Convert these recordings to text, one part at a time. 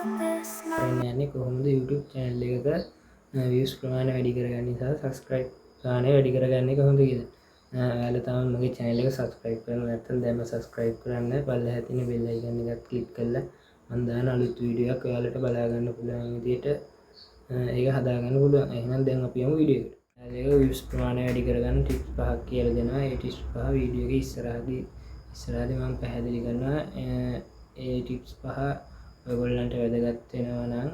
කරන්න යන්නේ කොහොමද YouTube channel එකක views ප්‍රමාණය වැඩි කරගන්නේ සහ subscribe ප්‍රමාණය වැඩි කරගන්නේ කොහොමද කියලා. ඔයාලා තාම මගේ channel එක subscribe කරලා නැත්නම් දැන්ම subscribe කරන්න. පල්ලෙහා තියෙන bell icon එකත් ක්ලික් කරලා මම දාන අලුත් වීඩියෝ එකක් ඔයාලට බලා ගන්න පුළුවන් විදිහට ඒක හදා ගන්න පුළුවන්. එහෙනම් දැන් අපි යමු වීඩියෝ එකට. ඒක views ප්‍රමාණය වැඩි කරගන්න ටිප්ස් පහක් කියලා දෙනවා. ඒ ටිප්ස් පහ වීඩියෝ එකේ ඉස්සරහදී මම පැහැදිලි කරනවා. ඒ ටිප්ස් පහ ඔයගොල්ලන්ට වැදගත් වෙනවා නම්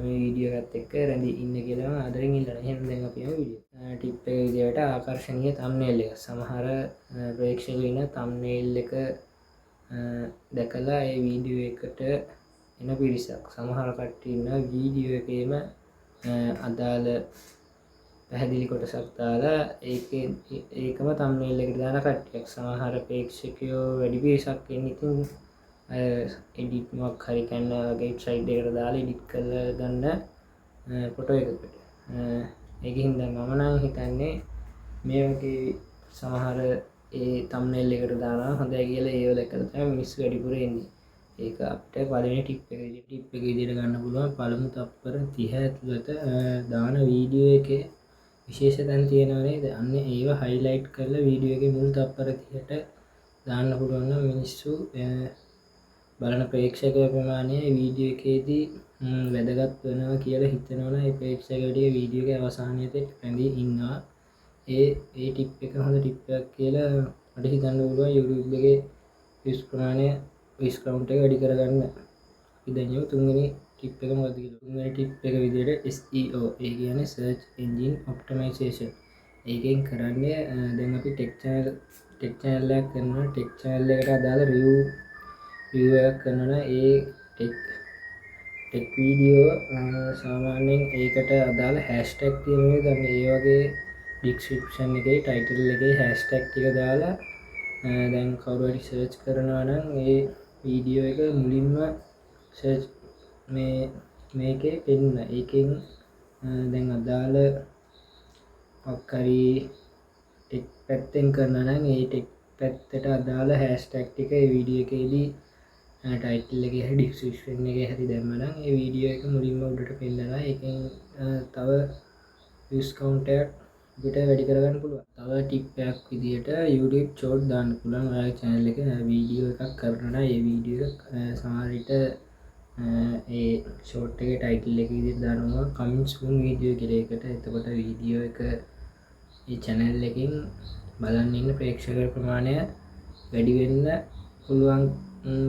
මේ වීඩියෝ එකත් එක්ක රැඳී ඉන්න කියලා මම ආදරෙන් ඉල්ලනවා. එහෙනම් දැන් අපි යමු වීඩියෝ. ටිප් එක විදියට ආකර්ෂණීය තම්නේල් එක. සමහර ප්‍රේක්ෂකයෝ ඉන්න තම්නේල් එක දැකලා ඒ වීඩියෝ එකට එන පිරිසක්. සමහර කට්ටිය ඉන්නවා වීඩියෝ එකේම අදාළ පැහැදිලි කොටසක් දාලා ඒකේ ඒකම තම්නේල් එකට දාන කට්ටියක්. සමහර ප්‍රේක්ෂකයෝ වැඩි පිරිසක් එන්නේ ඉතින් එඩිට් මොකක් හරි Canva වගේ වෙබ්සයිට් එකකට දාලා එඩිට් කරලා ගන්න ෆොටෝ එකකට. ඒක හින්දා මම නම් හිතන්නේ මේ වගේ සමහර ඒ තම්නේල් එකට දානවා හොඳයි කියලා. ඒව දැකලා තමයි මිනිස්සු වැඩිපුර එන්නේ. ඒක අපිට පළවෙනි ටිප් එක විදිහට ටිප් එක විදිහට ගන්න පුළුවන්. පළමු තප්පර 30 ඇතුළත දාන වීඩියෝ එකේ විශේෂ තැන් තියෙනවා නේද? අන්න ඒව හයිලයිට් කරලා වීඩියෝ එකේ මුල් තප්පර 30ට දාන්න පුළුවන් නම් මිනිස්සු බලන ප්‍රේක්ෂක ප්‍රමාණය වීඩියෝ එකේදී වැදගත් වෙනවා කියලා හිතනවා නම් ඒ ප්‍රේක්ෂකයෝ ටික වීඩියෝ එකේ අවසානයේ තෙක් රැඳී ඉන්නවා. ඒ ඒ ටිප් එක හොඳ ටිප් එකක් කියලා මට හිතන්න පුළුවන් YouTube එකේ views ප්‍රමාණය, views count එක වැඩි කරගන්න. අපි දැන් යමු තුන්වෙනි ටිප් එක මොකද්ද කියලා. තුන්වෙනි ටිප් එක විදිහට SEO, ඒ කියන්නේ search engine optimization. ඒකෙන් කරන්නේ දැන් අපි ටෙක් චැනල් එකක් කරනවා. ටෙක් චැනල් එකට අදාළ රිවිව් රිවිව් එකක් කරනවා නම් ඒ ටෙක් ටෙක් වීඩියෝ සාමාන්‍යයෙන් ඒකට අදාළ හැෂ්ටැග් තියෙන නේද? අන්න ඒ වගේ ඩිස්ක්‍රිප්ෂන් එකේ, ටයිටල් එකේ හැෂ්ටැග් ටික දාලා දැන් කවුරු හරි සර්ච් කරනවා නම් ඒ වීඩියෝ එක මුලින්ම සර්ච් මේ මේකේ පෙන්න. ඒකෙන් දැන් අදාළ මොකක් හරි ටෙක් පැත්තෙන් කරනවා නම් ඒ ටෙක් පැත්තට අදාළ හැෂ්ටැග් ටික ඒ වීඩියෝ එකේදී ටයිටල් එකේ හරි ඩිස්ක්‍රිප්ෂන් එකේ හරි දැම්ම නම් ඒ වීඩියෝ එක මුලින්ම උඩට පෙන්නනවා. ඒකෙන් තව views count එකක් අපිට වැඩි කරගන්න පුළුවන්. තව ටිප් එකක් විදියට YouTube short දාන්න පුළුවන්. ඔයාගේ channel එකේ වීඩියෝ එකක් කරනවා නම් ඒ වීඩියෝ එක සමහර විට ඒ ෂෝට් එකේ ටයිටල් එක විදිහට දානවා "coming soon video" කියලා එකට. එතකොට වීඩියෝ එක ඒ channel එකෙන් බලන් ඉන්න ප්‍රේක්ෂක ප්‍රමාණය වැඩි වෙන්න පුළුවන්.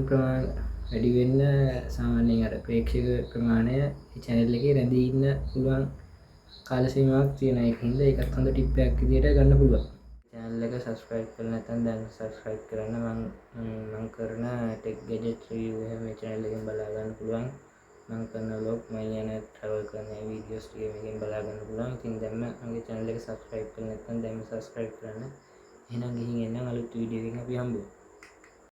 ප්‍රමාණ වැඩි වෙන්න සාමාන්‍යයෙන් අර ප්‍රේක්ෂක ප්‍රමාණය ඒ channel එකේ රැඳී ඉන්න පුළුවන් කාල සීමාවක් තියෙනවා. ඒක හින්දා ඒකත් හොඳ ටිප් එකක් විදිහට ගන්න පුළුවන්. Channel එක subscribe කරලා නැත්නම් දැන් subscribe කරන්න. මං මං කරන ටෙක් ගැජට් රිවිව් එහෙම මේ channel එකෙන් බලා ගන්න පුළුවන්. මං කරන ව්ලොග්, මං යන ට්‍රැවල් කරන වීඩියෝස් ටික මේකෙන් බලා ගන්න පුළුවන්. ඉතින් දැන්ම මගේ channel එක subscribe කරලා නැත්නම් දැන්ම subscribe කරන්න. එහෙනම් ගිහින් එන්නම්. අලුත් වීඩියෝ එකකින් අපි හම්බෙමු.